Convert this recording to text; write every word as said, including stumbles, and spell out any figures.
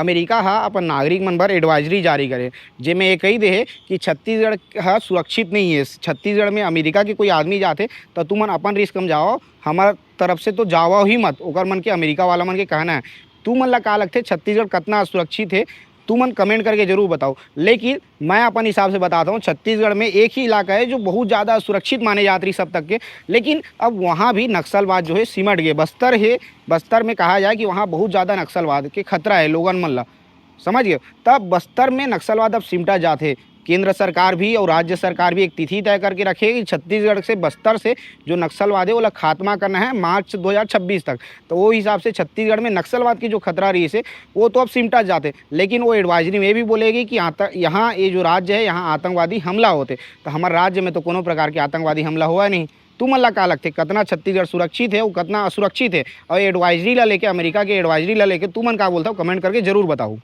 America ह अपन नागरिक मन बर एडवाइजरी जारी करे, जेमे ये कही दे हे कि छत्तीसगढ़ ह सुरक्षित नहीं है। छत्तीसगढ़ में अमेरिका के कोई आदमी जाथे, त तुमन अपन रिस्क में जाओ, हमर तरफ से तो जावा ही मत, ओकर मन के, अमेरिका वाला मन के कहना है। तुमन ला का लगथे, छत्तीसगढ़ कतना सुरक्षित है? तुमन कमेंट करके जरूर बताओ। लेकिन मैं अपन हिसाब से बताता हूँ, छत्तीसगढ़ में एक ही इलाका है जो बहुत ज़्यादा सुरक्षित माने जात रही सब तक के, लेकिन अब वहाँ भी नक्सलवाद जो है सिमट गए। बस्तर है, बस्तर में कहा जाए कि वहाँ बहुत ज़्यादा नक्सलवाद के खतरा है लोगन मन ला, समझ गए? तब बस्तर में नक्सलवाद अब सिमटा जात है। केंद्र सरकार भी और राज्य सरकार भी एक तिथि तय करके रखे कि छत्तीसगढ़ से, बस्तर से जो नक्सलवाद है, ओला खात्मा करना है मार्च दो हज़ार छब्बीस तक। तो वो हिसाब से छत्तीसगढ़ में नक्सलवाद की जो खतरा रही से, वो तो अब सिमटा जाते, लेकिन वो एडवाइजरी में भी बोलेगी कि आत-, यहाँ ये जो राज्य है, यहाँ आतंकवादी हमला होते। तो हमारे राज्य में तो कोनो प्रकार के आतंकवादी हमला हुआ नहीं। तुमन ला का लगथे, कतना छत्तीसगढ़ सुरक्षित है, वो कतना असुरक्षित है? और एडवाइजरी ला लेके, अमेरिका के एडवाइजरी ला लेके तुमन का बोलता हो, कमेंट करके जरूर बताओ।